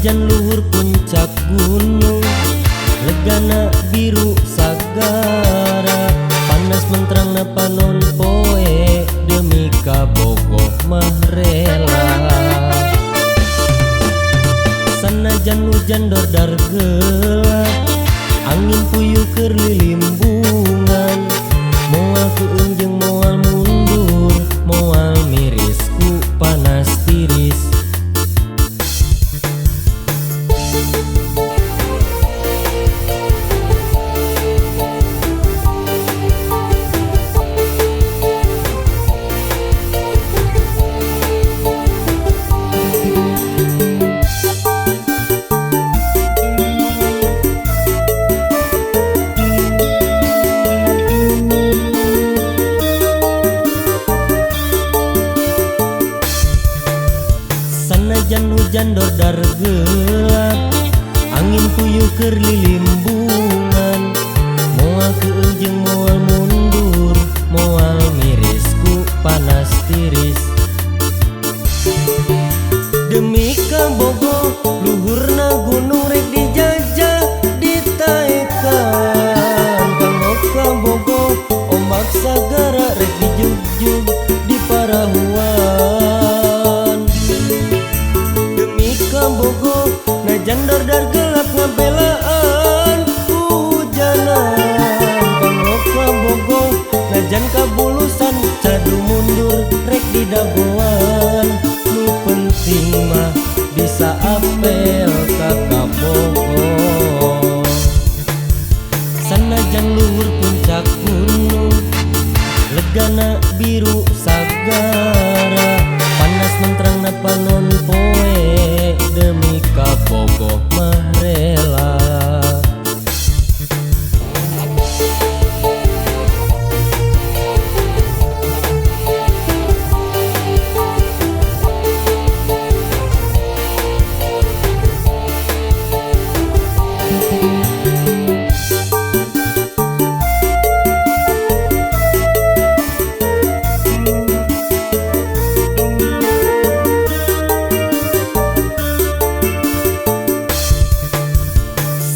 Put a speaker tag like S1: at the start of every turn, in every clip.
S1: Sanajan luhur puncak gunung, legana biru sagara, panas menterangna panon poe, demi kabogoh mah rela. Sanajan hujan dordar gelap, angin puyuh keur lilimbungan, moal keueung jeung moal mundur, moal miris ku panas tiris. Sanajan hujan dordar gelap, angin puyuh keur lilimbungan, moal keueung jeung moal mundur, moal miris ku panas tiris. Demi kabogoh luhurna gunung rek dijajah ditaekan, kanggo kabogoh ombak sagara rek dijugjug di parahuan. Kabogoh najan dordar gelap ngabelaan hujanan, kanggo kabogoh najan kabulusan cadu mundur rek didagoan, nu penting mah bisa apel ka kabogoh. Sanajan luhur puncak gunung, legana biru sagara, panas menterangna panon poe, demi kabogoh mah rela.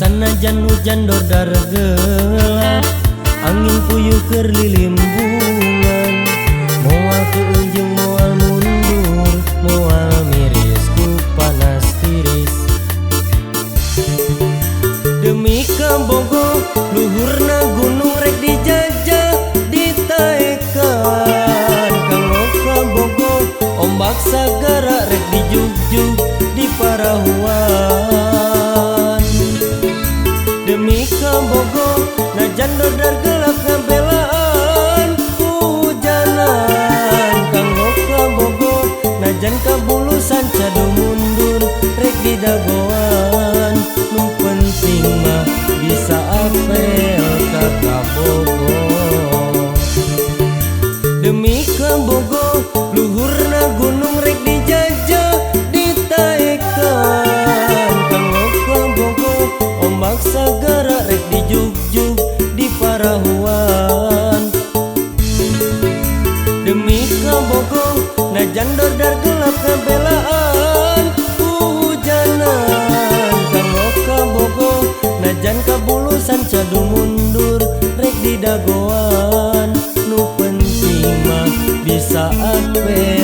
S1: Sanajan hujan dordar gelap, angin puyuh keur lilimbungan, moal keueung jeung moal mundur, moal miris ku panas tiris. Demi kabogoh luhurna gunung rek dijajah ditaekan, kanggo kabogoh ombak sagara rek dijugjug di parahuan. Demi kabogoh najan dordar gelap ngabelaan hujanan, kanggo kabogoh najan kabulusan cadu mundur rek didagoan, nu penting mah bisa apel ka kabogoh. Demi kabogoh luhurna gunung rek dijajah ditaekan, kanggo kabogoh ombak sagara rek dijugjug di parahuan. Demi kabogoh najan dordar gelap ngabelaan hujanan, kanggo kabogoh najan kabulusan cadu mundur rek didagoan, nu penting mah bisa apel.